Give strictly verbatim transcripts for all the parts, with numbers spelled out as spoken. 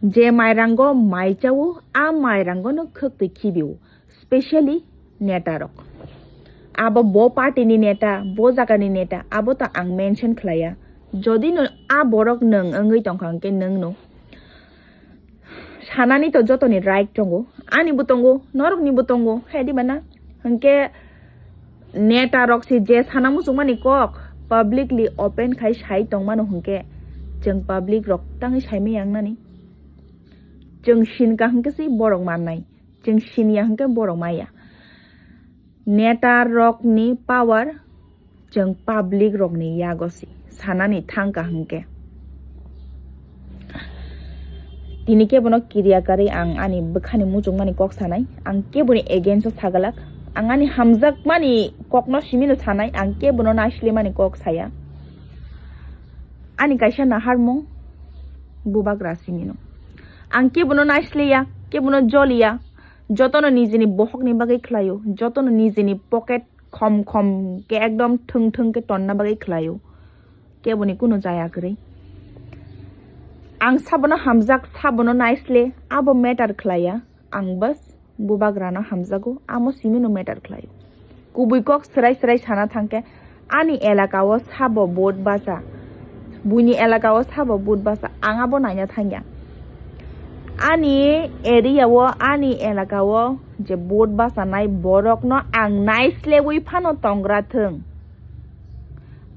Je mairango mai chao, a mairango no khwk twi khibio, specially neta rok. Abo bo party ni neta, bo jaga ni neta, abo ta ang mention khlaiya. Jodi no a borok nwng wngwi tongkha hwnkhe nwng no. Sanani to jotoni right tongo, ani bo tongo, norok ni bo tongo, hai di bana? Hwnkhe neta rok se je sana muchungmani kok publicly open khai sai tongmano hwnkhe chwng public rok tangwi saimaya wngnani. Chwng sinkha hwnkhe se borok mannai, chwng sinya hwnkhe borok maya. Neta rokni power chwng public rokni yago se sanani thangkha hwnkhe. Tini kebono kiriya karwi ang ani bwkhani muchungmani kok sanai, ang keboni against o sagalak, ang ani hamjakmani kokno simino sanai, ang kebono naislemani kok saya. Ani kaisa naharmung bubagra simino. Ang kebono naisleya, kebono joliya, jotono nijini bohokni bagwi khlaio, jotono nijini pocket khom khom khe ekdom thwng thwng khe tonna bagwi khlaio, keboni kunu jaya kwrwi. Ang sabono hamjak, sabono naisle, abo matter khlaiya. Ang bas bubagrano hamjago, amo simino matter khlaio. Kubui kok swrai swrai sana thangkhe, ani elaka o sabo vote basa, buini elaka o sabo vote basa, ang abo naina thangya. Ani area o, ani elaka o je vote basanai borokno ang naislewi phano tongra thwng.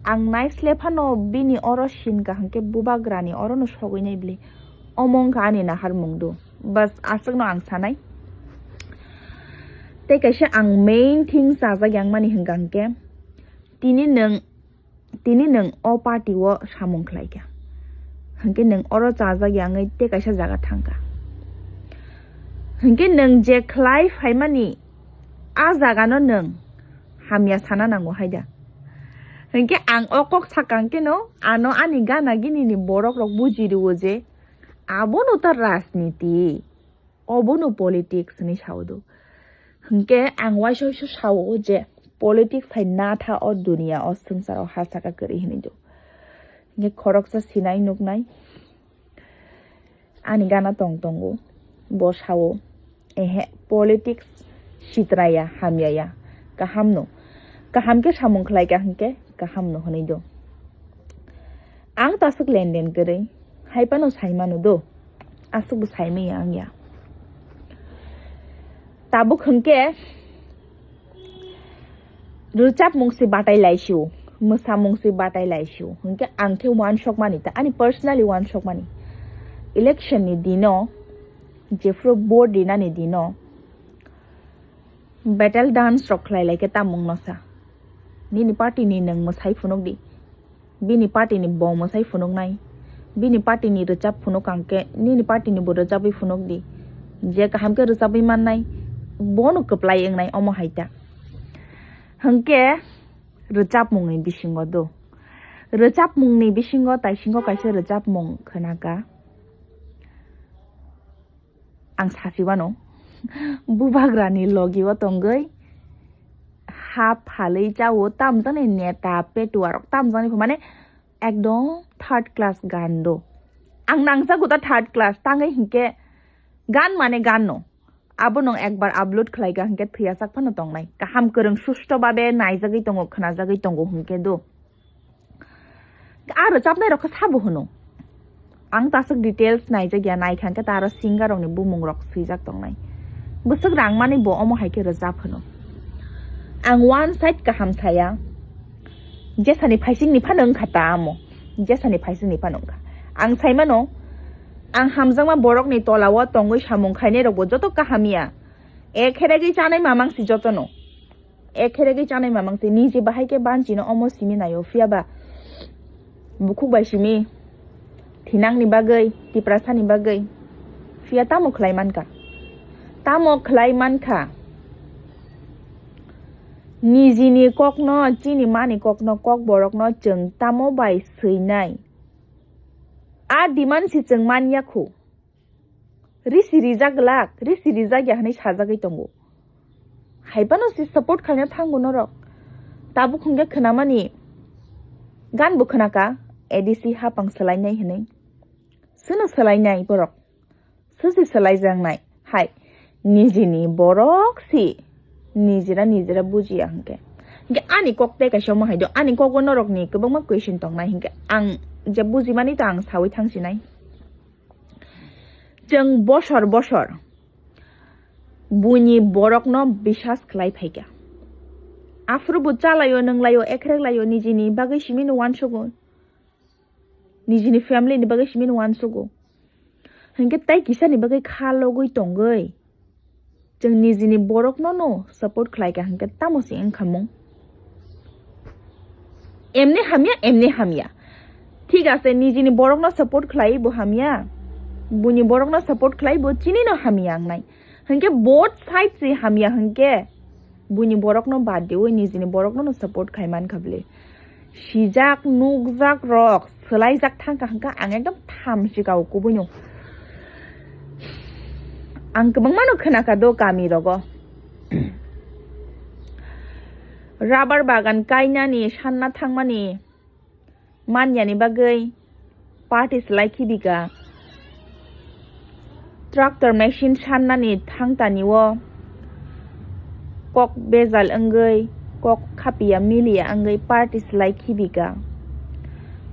Ang naisle phano bini oro sinkha hwnkhe bubagrani orono sogwi nai bwle. Omo wngkha ani naharmung do. Bas aswkno ang sanai. Tei kaisa ang main thing chajak yang mani hwnkha hwnkhe, tini nwng, tini nwng o party o samung khlaikha. Hwnkhe nwng oro chajak yangwi tei kaisa jaga thangkha. Hwnkhe nwng je khlai phaimani a jagano nwng hamya sana nango haida. Hwnkhe ang o kok sakang keno ano ani gana gini ni borok rok buji rwo je abono ta rajniti. Obono politics hinwi sao do. Hinkhe ang uaisa uaisa sao je politics hai natha o duniya o swngchar o ha saka kwrwi hinwi do. Hinkhe khoroksa sinai nuknai ani gana tong tongo, bo sao, ehe, politics sitraya, hamyaya, kahamno. Kaham khe samung khlaika hinkhe kahamno hinwi do. Ang ta aswk lenden kwrwi, hai phano sai mano do, aswkbo sai manya ang ya. Tabuk hwnkhe rwchapmung se batai lai sio, mwsamung se batai lai sio, hwnkhe ang khe uansuk mani ta, ani personally uansuk mani. Election ni dino, jephru vote rinani dino, battle dance rok khlai lai khe tamung no sa. Nini party ni nwng mwsai phunuk di. Bini party ni bo mwsai phunuknai. Bini party ni rwchap phunuk ang khe nini party ni bo rwchapwi phunuk di. Je kaham khe rwchapwi mannai, bono kwplai wngnai omo hai ta. Hwnkhe rwchapmung ni bisingo do. Rwchapmung ni bisingo taisingo kaisa rwchapmung khwnaka. Ang sasi wano. Bubagrani logi o tongwi ha phalwi chao tamjaknai neta petuarok tamjaknai pho mane ekdom third class gan do. Ang nangjago ta third class tangwi hinkhe gan mane gan no. Abo nwng ekbar upload khlaika hinkhe thwiyasak phano tongnai. Kaham kwrwng susto babe naijagwi tongo, khwnajagwi tongo hinkhe do. A rwchapnai rok khe sabo hwno. Ang ta aswk details naijak ya, naikha khe ta aro singer rokni bumung rok swijak tongnai. Bwswk rang mani bo omo hai khe rwchap hwno. Ang one side kaham saya. Jesani phaising ni phano wngkha ta amo. Jesani phaising ni phano wngkha. Ang sai mano, ang hamjakma borok ni tola o tongwi samung khainai rok bo joto kaham ya. Ekheregwi chanai mamang si jotono. Ekheregwi chanai mamang si niji bahai khe banchino omo simi naio, phiya ba bukhuk bai simi thinangni bagwi, Tiprasani bagwi. Phiya tamo khlai mankha? Tamo khlai mankha? Nijini kokno, chini mani kokno, kok borokno chwng tamo bai swinai? A demand si chwng man ya khu. Risi rijak glak, risi rijak ya hwnwi sajagwi tongo. Hai phano si support khaina thango norok. Tabuk hwnkhe khwnamani gan bo khwnaka, A D C hapang swlainai hwnwi. Sono swlainai borok? Susi swlaijaknai hai nijini borok si nijira nijira bujiya hwnkhe. Hwnkhe ani kok tei kaisa omo hai do, ani kogo norokni kwbangma question tongnai hwnkhe ang je bujimani ta ang sawi thangsinai. Chwng bosor bosor buini borokno bisas khlai phaikha. Aphuru bo chalaio, nwnglaio, ekhrek laio, nijini bagwi simi no uansugo. Nijini family ni bagwi simi no uansugo. Hwnkhe tei kisani bagwi kha logwi tongwi. Chwng nijini borokno no support khlai kha hwnkhe tamo se wngkha mung? Emni hamya, emni hamya. Thik ase, nijini borokno support khlai bo hamya. Buini borokno support khlai bo chini no hamya wngnai. Hwnkhe both side se hamya hwnkhe buini borokno bad diwi nijini borokno no support khai mankha bwle. Sijak, nukjak rok, swlaijak thangkha hwnkha ang ekdom thamsi kao kubuino. Ang kwbangmano khwnakha do kami rogo. Rubber bagan kainani sanna thangmani manyani bagwi party swlai khibika. Tractor machine sannani thangtani o kok bejal wngwi, kok khapiya miliya wngwi party swlai khibika.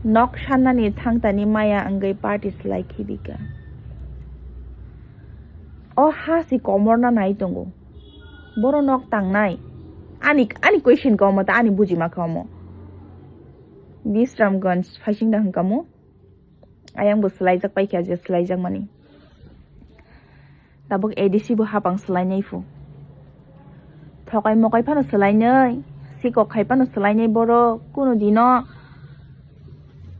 Nok sannani thangtani maya wngwi party swlai khibika. O ha si komorna nai tongo. Boro nok tangnai. Ani, ani question ka omo ta, ani bujima ka omo. Bisramganj phaising da hwnkha mo. Ayang bo swlaijak paikha je swlaijakmani. Tabuk A D C bo hapang swlainai phu. Thokai mokai phano swlainai, sikok khai phano swlainai borok. Kunu dino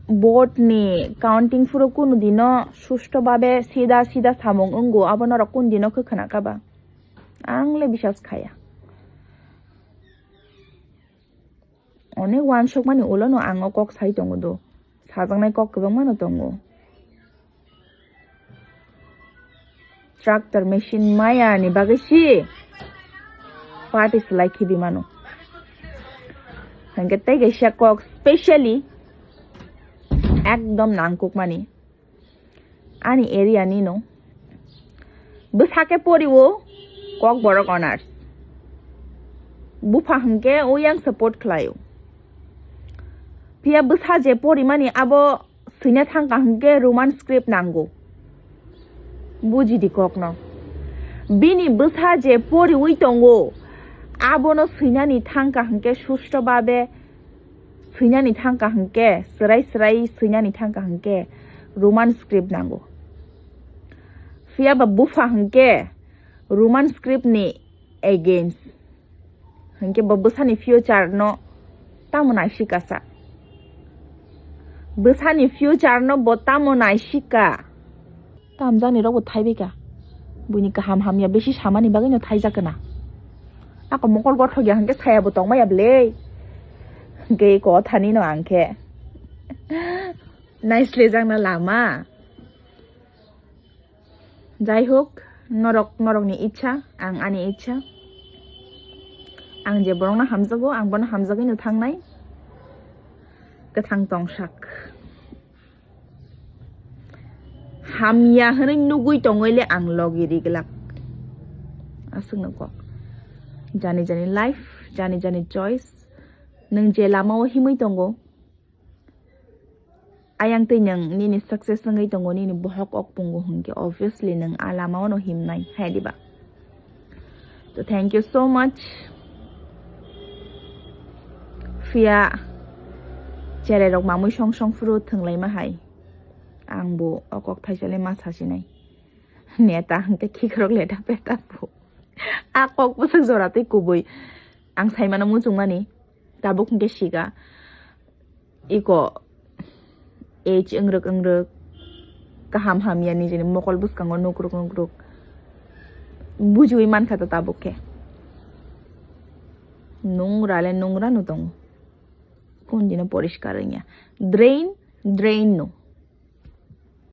vote ni counting phuru kunu dino susto babe sida sida samung wngo, abo norok kun dino khe khwna kha ba? Ang le bisas khaya. Onek uansukmani ulo no ang o kok sai tongo do. Sajaknai kok kwbangma no tongo. Tractor machine maya ni bagwi si party swlai khibi mano. Hwnkhe tei kaisa kok specially ekdom nangkukmani. Ani area ni no. Bwsa khe poriwo Kokborok Honors. Bupha hwnkhe oyang support khlaio. Phiya bwsa je porimani abo swina thangkha hwnkhe Roman script nango. Bujidi kokno. Bini bwsa je poriwi tongo, abono swinani thangkha hwnkhe susto babe swinani thangkha hwnkhe, swrai swrai swinani thangkha hwnkhe Roman script nango. Phiya ba bupha hwnkhe Roman script ni against. Hwnkhe bo bwsani future no tamo naisika sa? Bwsani future no bo tamo naisika? Tamjakni rok bo thaibai ka. Buini kaham hamya besi samani bagwi no thaijak kana. Ako mokol gothok ya hwnkhe saya bo tongmaya bwle. Hwnkhe kothani no ang khe. Naislejakna lama. Jai hok, norok, norokni ichha, ang ani ichha. Ang je borokno hamjago, ang bono hamjagwi no thangnai. Kwthang tongsak. Hamya hwnwi nugwi tongwi le ang logi riglak. Aswkno kok. Jani jani life, jani jani choice. Nwng je lama o himwi tongo, ayang twi nwng nini success wngwi tongo, nini bohok ok pungo hwnkhe obviously nwng a lama o no himnai, hai diba? To thank you so much. Phiya cherai rok mamwi song song phuru thwnglaima hai. Ang bo o kok thaisa le ma sasinai. Neta hwnkhe khikrok leta peta bo. A kok bwswk jora twi kubui. Ang saimano muchungmani. Tabuk hwnkhe siga. Iko age wngrwk wngrwk, kaham hamya nijini mokol bwskango nukruk nukruk. Bujiwi mankha to tabuk khe. Nungra le nungra no tongo. Kun dino poriskar wngya. Drain, drain no.